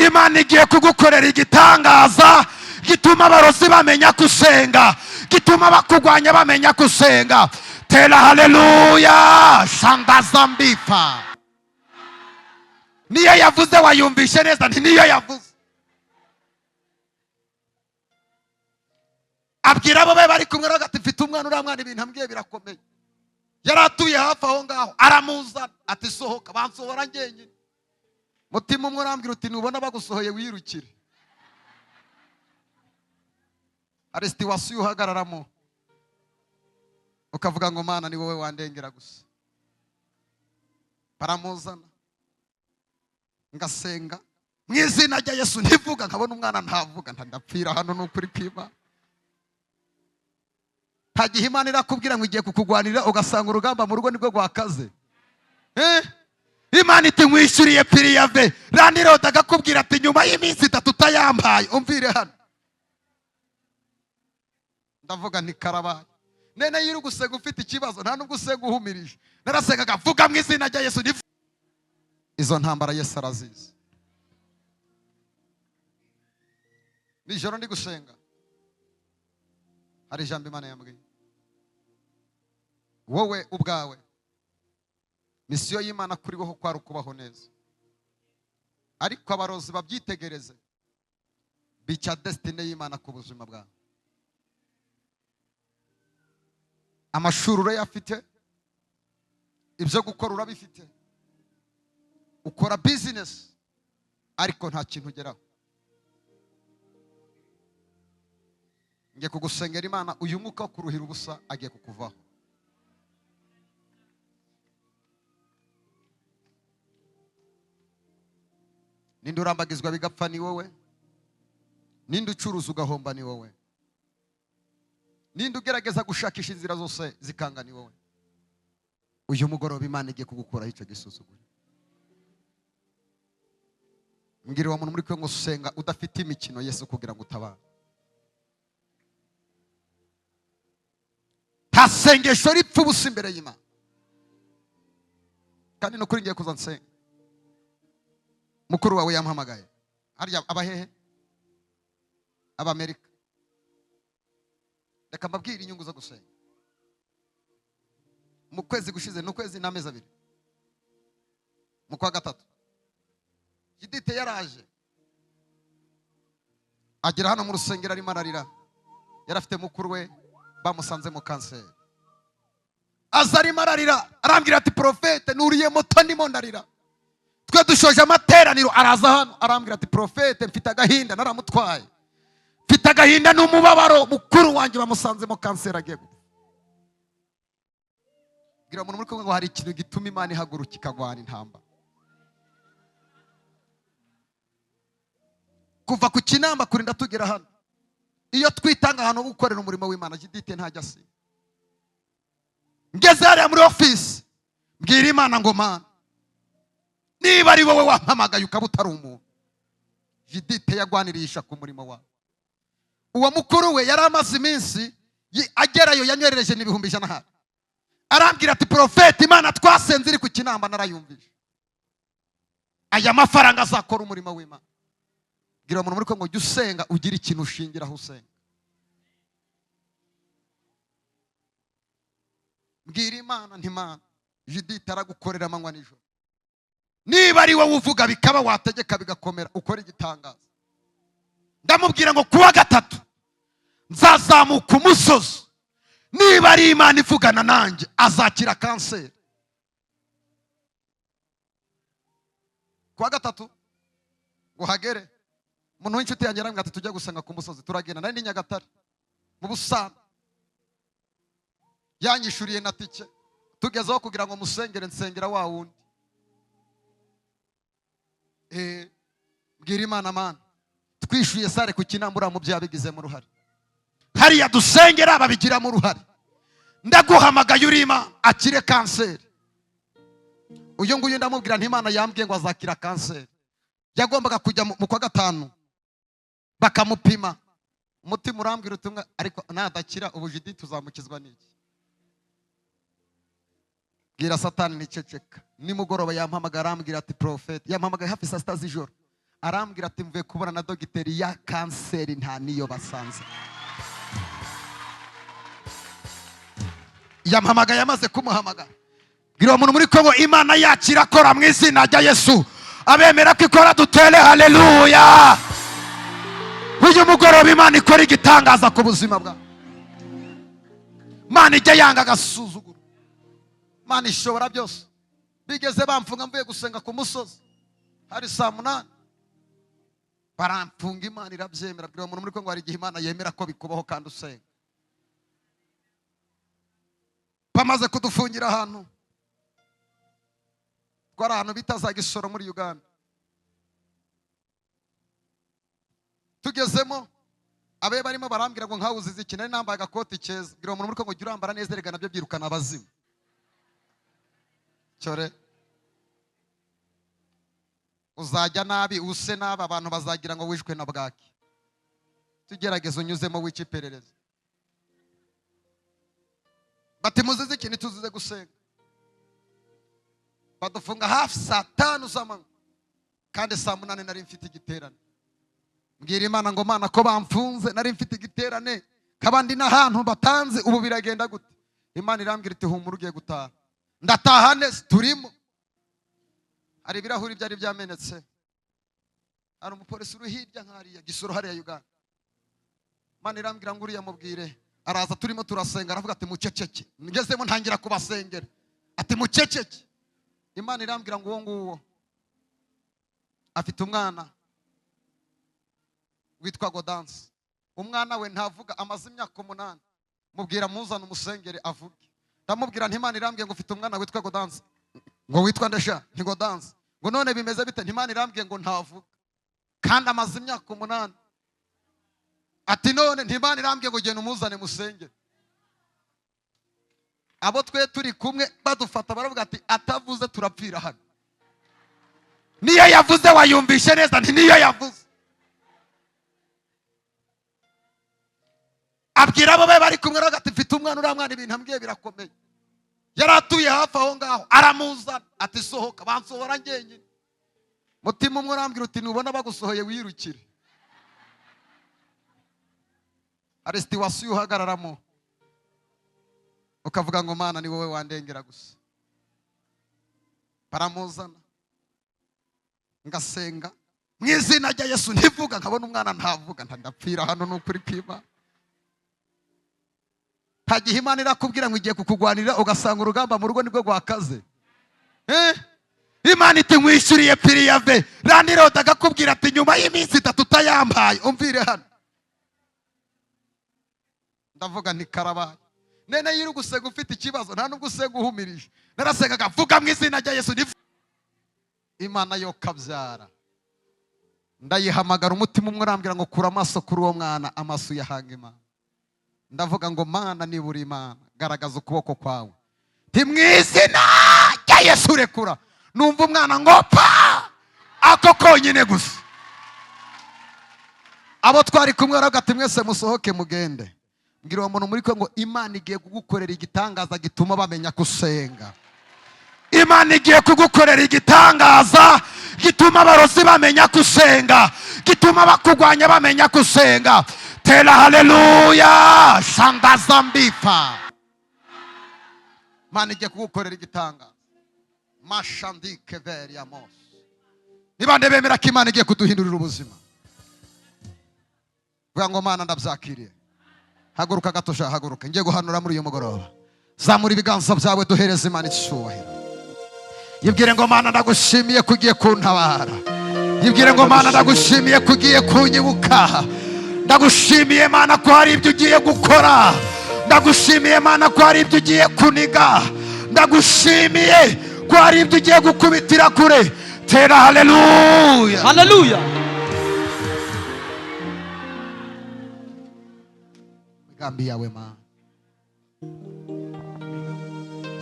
Imana igiye kugukorera igitangaza gituma abarozi bamenya gusenga, gituma bakugwanya bamenya gusenga. Tera haleluya. Shandazambifa niyo yavuze, wayumvishe neza? Nti niyo yavuze. Abwira abo be bari kumwe ati mfite umwana, uriya mwana ibintu ambwiye birakomeye. Yari atuye hafi aho ngaho, aramuzana ati sohoka. Bansohora njyenyine. Mutima umwe urambwira uti nubona bagusohoye wirukire. Hari situation uhagararamo ukavuga ngo Mana ni wowe wandengera gusa. Baramuzana, ngasenga mu izina rya Yesu, ntivuga, nkabona umwana ntavuga, ndapfira hano. Ni ukuri kw'Imana, nta gihe Imana irakubwira ngo igiye kukugwanirira ugasanga urugamba mu rugo nibwo rwakaze. Imana iti nkwishyuriye préavis, landlord akakubwira ati nyuma y'iminsi 3 utayambaye umvire hano. Ndavuga nti karabaye. Nene iyo uri gusenga ufite ikibazo, nta nubwo usenga uhumirije. Narasengaga vuga mu izina rya Yesu. Izo ntambara Yesu arazizi. Nijoro ndi gusenga, hari ijambo Imana yambwiye: wowe ubwawe mission y'Imana kuri wowe kwari ukubaho neza, ariko abarozi babyitegereze bica destinée y'Imana ku buzima bwawe. Amashuri urayafite, ibyo gukora urabifite, ukora business, ariko nta kintu ugeraho. Ngiye kugusengera Imana, uyu mwuka wo kuruhira ubusa agiye kukuvaho. Ninde urambagizwa bigapfa? Ni wowe. Ninde ucuruza ugahomba? Ni wowe. Ninde ugerageza gushakisha inzira zose zikanga? Ni wowe. Uyu mugoroba Imana igiye kugukuraho icyo gisuzuguro. Mbwira uwo muntu muri kwe ngo usenga udafite imikino, Yesu kugira ngo utabare. Nta sengesho ripfa ubusa imbere y'Imana. Kandi ni ukuri ngiye kuza nsenga. Mukuru wawe yampamagaye harya, abahehe? Abamerika. Reka mbabwire inyungu zo gusenga. Mu kwezi gushize, ni ukwezi n'amezi 2, mu kwa 3, Judith yaraje agera hano mu rusengero arimo ararira. Yari afite mukuru we bamusanzemo kanseri. Aza arimo ararira, arambwira ati prophète, nuriye moto ndimo ndarira. Twe dushoje amateraniro, araza hano arambwira ati prophète, mfite agahinda, naramutwaye, mfite agahinda n'umubabaro, mukuru wanjye bamusanzemo kanseri agiye gupfa. Bwira umuntu muri kumwe ngo hari ikintu gituma Imana ihaguruka ikagwana intambara. Kuva ku Kinamba kurinda tugera hano, iyo twitanga ahantu ho gukorera umurimo w'Imana, Judith ntajya asiba. Ngeze hariya muri ofisi, mbwira Imana ngo Mana, niba ari wowe wampamagaye ukaba utari umuntu, Judith yagwanirisha ku murimo wawe. Uwo mukuru we yari amaze iminsi agerayo, yanywerereje n'100,000 hano. Arambwira ati prophète, Imana twasenze iri ku Kinamba narayumvise, aya mafaranga azakora umurimo w'Imana. Bwira umuntu muri kumwe ngo jya usenga ugire ikintu ushingiraho usenga. Mbwira Imana nti Mana, Judith aragukorera amanywa nijoro, niba ari wowe uvuga bikaba, wategeka bigakomera, ukora igitangaza. Ndamubwira ngo kuwa 3 nzazamuka umusozi, niba ari Imana ivugana nanjye azakira kanseri. Kuwa 3 ngo hagere, umuntu w'inshuti yanjye arambwira ati tujya gusenga ku musozi. Turagenda, nari ndi Nyagatare mu Busana, yanyishuriye na tike. Tugezeho kugira ngo musengere, nsengera wa wundi. Mbwira Imana, Mana, twishyuye sare ku Kinamba, uriya mubyeyi abigizemo uruhare, hariya dusengera babigiramo uruhare, ndaguhamagaye uri Imana, akire kanseri. Uyu nguyu ndamubwira nti Imana yambwiye ngo azakira kanseri. Yagombaga kujya mu kwa 5 bakamupima. Umutima urambwira utumwa, ariko nadakira ubu Judith tuzamukizwa n'iki? Bwira Satani niceceka. Nimugoroba yampamagara arambwira ati prophète, yampamagaye hafi saa 6 z'ijoro, Arambwira ati mvuye kubona na dogiteri ya kanseri nta niyo basanze. Yampamagaye amaze kumuhamagara. Bwira uwo muntu muri Kongo Imana yacu irakora mu izina rya Yesu. Abemera ko ikora dutere haleluya. Uyu mugoroba Imana ikora igitangaza ku buzima bwawe. Imana ijya yanga agasuzuguro. Imana ishobora byose. Bigeze bamfunga mvuye gusenga ku musozi. Hari saa 8. Baramfunga Imana irabyemera. Bwira umuntu muri Kongo hari igihe Imana yemera ko bikubaho kandi usenga. Bamaze kudufungira ahantu. Twari ahantu bita za Gisoro muri Uganda. Tugezemo abe barimo barambwira ngo nkawe uzize iki, nari nambaye agakoti keza. Bwira umuntu muri Kongo jya urambara neza erega nabyo byirukana abazimu. Cyore uzajya nabi use nabi abantu bazagira ngo wishwe na bwaki. Tugerageze unyuzemo wice iperereza. Bati muzize iki, ntituzize gusenga. Badufunga hafi saa 5 z'amanywa kandi saa 8 nari mfite igiterane. Mbwira Imana ngo Mana ko bamfunze nari mfite igiterane kabandi n'ahantu batanze ubu biragenda gute? Imana irambwira iti humura ugiye gutaha. Ndataha neza turimo. Hari ibirahuri byari byamenetse. Hari umupolisi uri hirya nkariya Gisoro hariya Uganda. Imana irambwira ngo uriya mubwire. Araza turimo turasenga aravuga ati muceceke. Ngezemo ntangira kubasengera. Ati muceceke. Imana irambwira ngo uwo nguwo afite umwana witwa Godanse. Umwana we ntavuga amaze imyaka 8. Mubwira muzana umusengere avuge. Ndamubwira nti Imana irambwiye ngo ufite umwana witwa Godanse. Ngo witwa ndesha nti Godanse. Ngo none bimeze bite? Nti Imana irambwiye ngo ntavuga kandi amaze imyaka 8. Ati none nti Imana irambwiye ngo genda umuzane musengere. Abo twe turi kumwe badufata baravuga ati atavuze turapfira hano. Niyo yavuze wayumvishe neza nti niyo yavuze. Abwira abo bari kumwe ati mfite umwana uriya mwana ibintu ambwiye birakomeye. Yari atuye hafi aho ngaho aramuzana ati sohoka bansohora njyenyine. Mutima umwe urambwira uti nubona bagusohoye wirukire. Hari situation uhagararamo ukavuga ngo Mana ni wowe wandengera gusa. Baramuzana ngasenga mu izina rya Yesu ntivuga nkabona umwana ntavuga ndapfira hano n'ukuri kw'Imana. Nta gihe Imana irakubwira ngo igiye kukugwanirira ugasanga urugamba mu rugo nibwo rwakaze. Imana iti nkwishyuriye piriyave. Landlord akakubwira ati nyuma y'iminsi 3 utayambaye umvire hano. Ndavuga nti karabaye. Nene yiri gusenga ufite ikibazo nta nubwo usenga uhumirije. Narasengaga vuga mu izina rya Yesu. Imana yo kabyara. Ndayihamagara umutima umwe urambwira ngo kura amaso kuri uwo mwana amaso yahanga Imana. Ndavuga ngo Mana niba uri Imana garagaza ukuboko kwawe. Nti mu izina rya Yesu rekura. Numva umwana ngo pa ako konyine gusa. Abo twari kumwe baravuga ati mwese musohoke mugende. Mbwira uwo muntu muri ko ngo Imana igiye kugukorera igitangaza gituma bamenya gusenga. Imana igiye kugukorera igitangaza gituma abarozi bamenya gusenga, gituma bakugwanya bamenya gusenga. Tera haleluya shandaza mbifa. Imana igiye kugukorera igitangaza. Mashandike veria mos. Niba ndebemera ko Imana igiye kuduhindurira ubuzima. Vuga ngo Mana ndabyakiriye. Haguruka gato sha haguruka. Ngiye guhanura muri uyu mugoroba. Zamura ibiganza byawe duhereze Imana icyubahiro. Yibwire ngo Mana ndagushimiye kugiye kuntabara. Yibwire ngo Mana ndagushimiye kugiye kunyibuka. Ndagushimiye Mana ko hari ibyo ugiye gukora. Ndagushimiye Mana ko hari ibyo ugiye kuniga. Ndagushimiye ko hari ibyo ugiye gukubitira kure. Tera haleluya. Haleluya. Migambi yawe Mana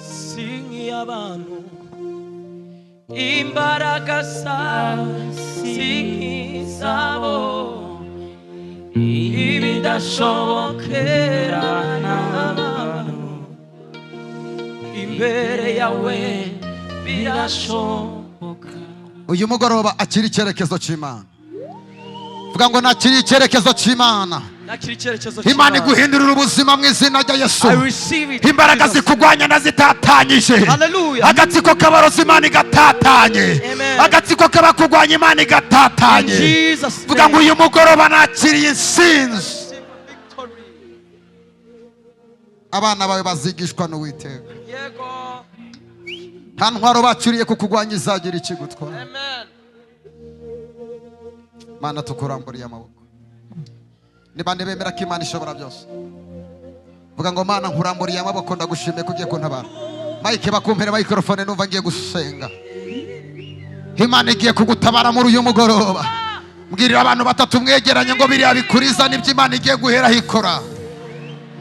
sinki abantu imbaraga si zabo ibidashobokera n'abantu imbere yawe birashoboka. Uyu mugoroba akira icyerekezo cy'Imana. Vuga ngo: "Nakiriye icyerekezo cy'Imana." Nakira icyerekezo Imana cy'Imana. iguhindurira ubuzima mu izina rya Yesu. I receive it. Imbaraga Jesus. zikugwanya nazitatanyije. Hallelujah. Agatsiko k'abarozi, Imana igatatanye. Amen. Agatsiko k'abakugwanya, Imana In igatatanye. Jesus' Vuga ngo: name. "Uyu mugoroba nakiriye insinzi." Receive victory. Abana bawe bazigishwa n'Uwiteka. Yego. Nta ntwaro bacuriye kukugwanya izagira ikigutwara. Amen. Mana, tukuramburiye amaboko. Ni bande bemera ko Imana ishobora byose? Vuga ngo: "Mana, nkuramburiye amaboko, ndagushimiye ko ugiye kuntabara." Mike, bakumpere microphone, numva ngiye gusenga. Imana igiye kugutabara muri uyu mugoroba. Mbwirira abantu batatu mwegeranye ngo: "Biriya bikuriza nibyo Imana igiye guheraho ikora."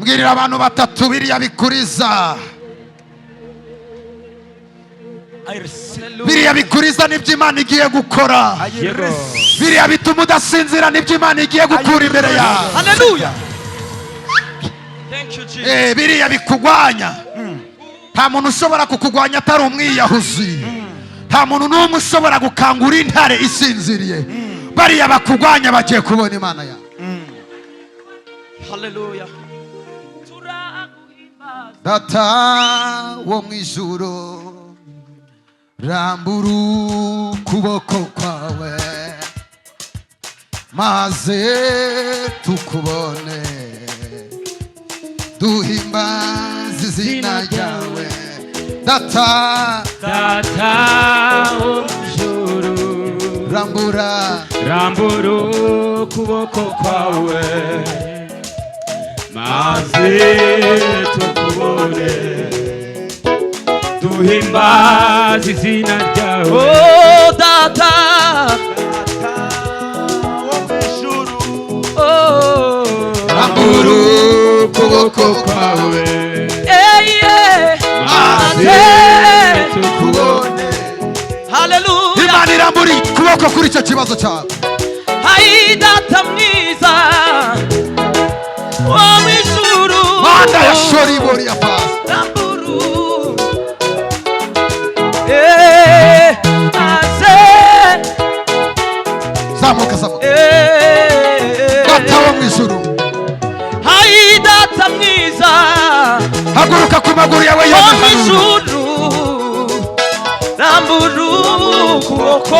Mbwirira abantu batatu: "Biriya bikuriza." I receive. Biriya bikuriza nibyo Imana igiye gukora. Yego. Biriya bituma udasinzira nibyo Imana igiye gukura imbere yawe. Hallelujah. Thank you, Jesus. Biriya bikugwanya, nta muntu ushobora kukugwanya atari umwiyahuzi. Nta muntu n'umwe ushobora gukangura intare isinziriye. Bariya bakugwanya bagiye kubona Imana yawe. Hallelujah. Turaguhimbaza. Data wo mu ijuru, rambura ukuboko kwawe maze tukubone, duhimbaze izina ryawe, Data. Data wo mu ijuru, rambura, rambura ukuboko kwawe maze tukubone, duhimbaze izina ryawe. Oh, Data. Wo mu ijuru, Oh. Rambura ukuboko kwawe Yeah, yeah. Maze tukubone. Hallelujah. Imana irambura ukuboko kuri icyo kibazo cyawe. Hai, Data mwiza wo mu ijuru. Manda ya shoribori ya pasi. Ramburu. Eh, maze. Zamuka, zamuka. Eh. Data wo mu ijuru. Hai, Data mwiza Haguruka ku maguru yawe wo mu yombi. ijuru, rambura ukuboko.